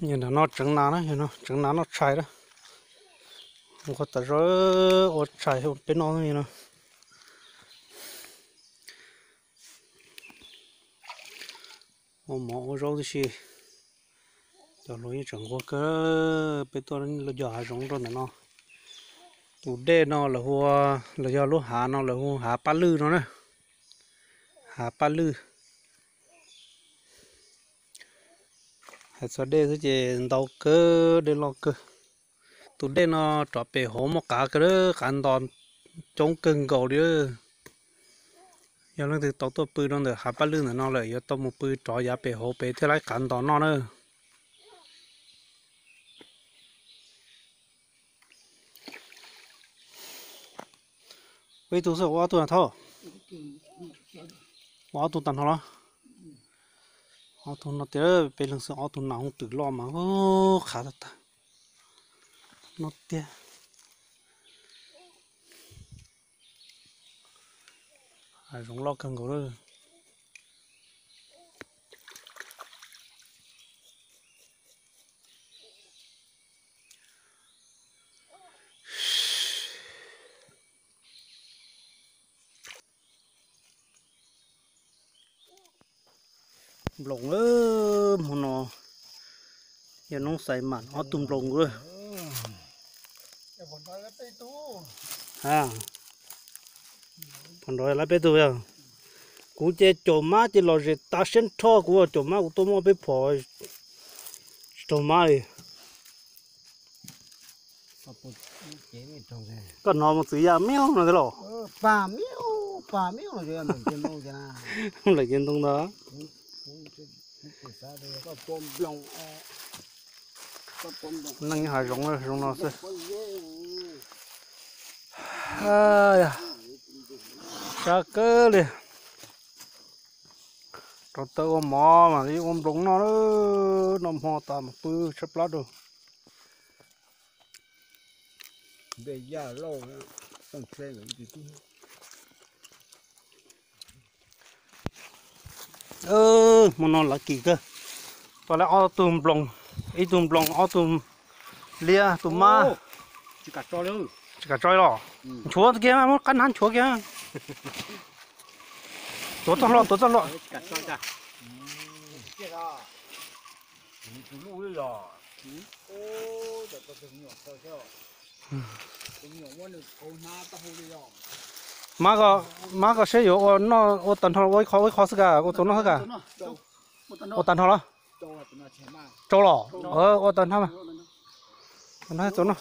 Yog nram no tseev nas na, yog no tseev nas noj tshais na. Nqua tas zog ua tshais peb noj no. Ua mov ua zaub tib si. Cov hluas yeej tseem nquag kawg. Peb tuaj los yog hav zoov rau ntawm no. Tus dej no lawv hu, los yog lub hav no lawv hu hav Paj Lwj no na. Hav Paj Lwj. Hais txog dej xwb ces ntau kawg, dej loj kawg. Tus dej no rov pem hauv muaj qav kawg, qav ntos coob kawg nkaus li. Yog leej twg tau tuaj pw rau ntawm hav Paj Lwj ntawm no lawm yuav tau mus pw rov yav pem hauv pem thiaj laib qav ntos noj na. Ua ib tug xwb ua ob tug na Thauj? Ua ob tug tag no los? Ob tug no tiag, peb leeg xwb ob tug nas hooj twm loj mas qhav tag tag. No tiag. Hav zoov loj kawg nkaus lawm. Nploos, hmo no yog noob xais mam ob tug nploos. Phom nrov lawv peb tug yog. Kuv ces caum mab ces los zem tas siab nrho, kuv caum mab kuv tuaj muaj peb phom tsis raug mab li. Koj hnov mus txwv yam miav no thiab los? Lawm ces ntoo ntag. Neeg nyob hav zoov zoo no xwb. Sab kawg li. Rau taw ua mov mam li ua nploos noj, noj hmo tas mus pw tshaib plab rau. Hmo no lav kim kawg. Tau lawm ob tug nploos, ib tug nploos, ob tug liab, tus mab. Tsis kam tso los? Nchuav kiag, muab qab nab nchuav kiag. Tuav txoj hlua, tuav txoj hlua. Mab ko, mab ko seb yuav ua noj ua tag nrho ua ib qho ua ib qho xwb ka, ua txaus noj xwb ka. Ua tag nrho los? Tsau los? Ua tag nrho mas. Tag nrho txaus noj.